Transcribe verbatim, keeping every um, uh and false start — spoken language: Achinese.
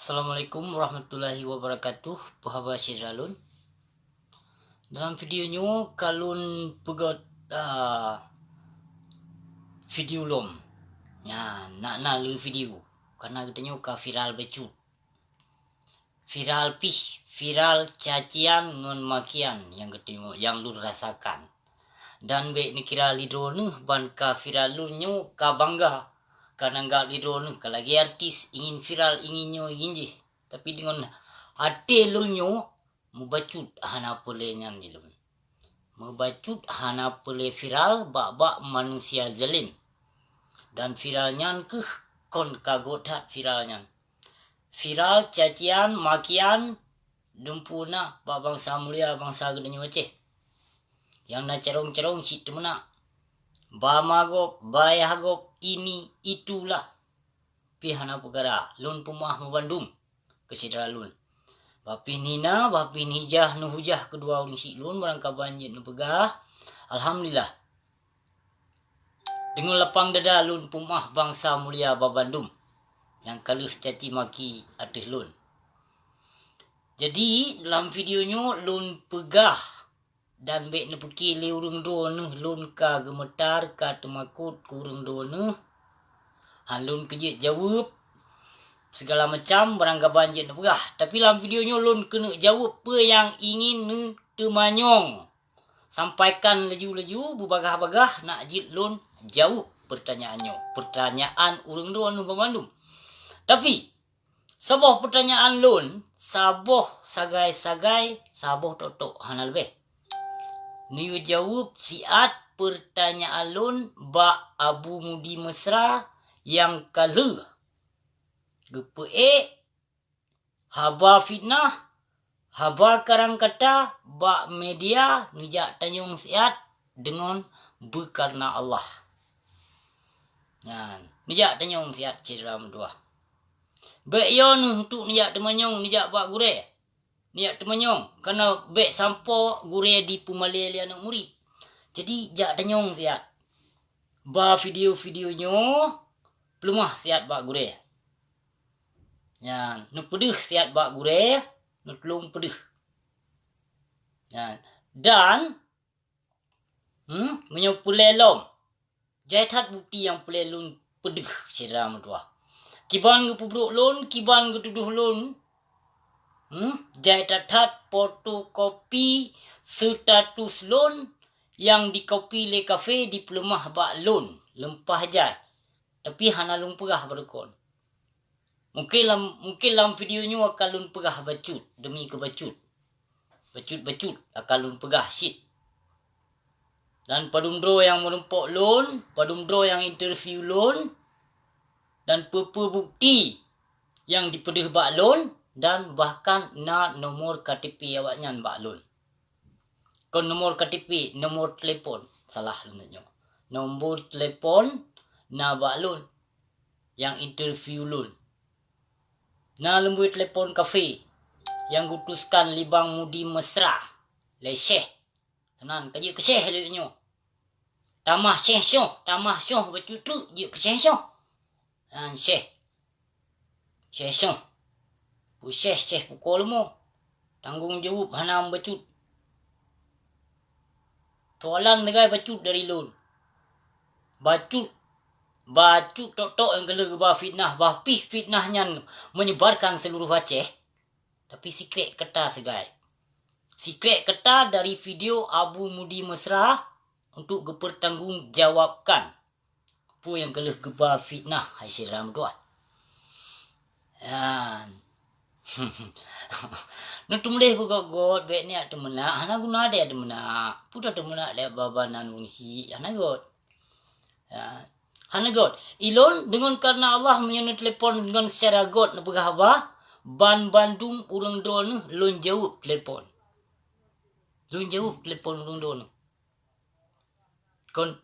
Assalamualaikum warahmatullahi wabarakatuh. Peue haba syedara lôn? Dalam video nyoe ka lôn peugöt, ah, video lom. Nyan, na, na lé video. Karena geutanyoe ka viral bacut. Viral pih, viral cacian ngon makian nyang geutanyoe, nyang lôn rasakan. Dan bék neukira lé droeneuh ban ka viral lôn nyoe ka bangga. Ka nanggab lé droeneuh ka lagée artis, ingin viral, ingin nyoe, ingin jih. Tapi deungon até lôn nyoe, mubacut hana peue lé nyan di lôn. Mubacut hana peue lé viral bak-bak manusia zalim. Dan viral nyan keuh kon ka göt that viral nyan. Viral cacian, makian, dumpeue na bak bansa mulia, bansa geutanyoe Aceh. Nyang na carông-carông cit teumeunak. Ba ma gob, ba yah gob, ini, itulah. Pih hana peukara, lôn peumeu'ah meubandum keu syedara lôn. Bah pih nina, bah pih nijah, neuhujah keudua ureuëng syiek lôn, barangkaban jeuet neupeugah, alhamdulillah. Deungon lapang dada lôn peumeu'ah bansa mulia babandum nyang ka lheueh caci maki ateueh lôn. Jadi, lam video nyoe lôn peugah dan bék neupeuki lé ureuëng droeneuh lôn ka geumeutar, ka teumakot keu ureuëng droeneuh. Han lôn keujeuet jaweueb segala macam barangkaban jeuet neupeugah. Tapi lam video nyoe lôn keuneuk jaweueb peue nyang ingin neuteumanyong. Sampaikan laju-laju, beubagah-bagah nak jeuet lôn jaweueb peurtanyaan nyoe. Peurtanyaan ureuëng droeneuh banmandum. Tapi, saboh peurtanyaan lôn, saboh sagai-sagai, saboh tok-tok hana leubeh. Neuyue jaweueb siat peurtanyaan lôn bak Abu Mudi Mesra nyang ka lheueh geupeuék haba fitnah, haba karang kata bak media, neujak tanyong siat deungon beukareuna Allah. Nyan, neujak tanyong siat syedara meutuwah. Bék yo neuh untuk neujak teumanyong neujak bak gurée. Neujak teumanyong, kareuna bék sampoe gurée dipeumalée lé aneuëk murit. Jadi, jak tanyong siat. Ba video-video nyoe, peuleumah siat bak gurée. Nyan, neupeudeuh siat bak gurée, neutulông peudeuh. Nyan, dan, hmm, meunyoe peureulée lom, jai that bukeuti nyang peureulée lôn peudeuh syedara meutuwah. Kiban geupeubrok lôn, kiban geutudoh lôn, hmm, jai that-that fotokopi status lôn nyang dikopi lé kafé dipeuleumah bak lôn, leumpah jai. Tapi hana lôn peugah bak droe kon. Mungkin lam, mungkin lam video nyoe akan lôn peugah bacut demi keu bacut. Bacut-bacut akan lôn peugah cit. Dan padum droe nyang meurumpok lôn, padum droe nyang interview lôn, dan peue-peue bukeuti nyang dipeudeuh bak lôn, dan bahkan na nomor K T P awaknyan bak lôn. Kon nomor K T P, nomor telepon. Salah lôn nyoe. Nomor telepon na bak lôn nyang interview lôn. Na lumbôi telepon kafé nyang geutuskan lé Bang Mudi Mesra lé Syeh. Meunan ka jeuet keu Syeh lé nyoe. Tamah Syeh syoh, tamah syoh bacut treuk jeuet keu Syeh syoh. Nyan Syeh. Syeh syoh. Peue Syeh, Syeh pukoe leumo. Tanggong jaweueb hana meubacut. Soalan leugai bacut dari lôn. Bacut, bacut tok-tok nyang ka lheueh geuba fitnah, bah pih fitnah nyan menyebarkan seluruh Aceh. Tapi sikrek kata sagai. Sikrek kata dari video Abu Mudi Mesra untuk geupeurtanggong jawabkan peue nyang ka lheueh geuba fitnah, hai syedara meutuwah. Nyan. Neuteumuléh beugöt-göt, bék neujak teumeunak, hana guna deh teumeunak. Peue teumeunak lé babah nan wong syiek, hana göt. Ya. Hana göt. Ilôn deungon kareuna Allah meunyoe neutelepon ngon seucara göt neupeugah haba, banmandum ureuëng droeneuh lôn jaweueb telepon. Lôn jaweueb telepon ureuëng droeneuh. Kon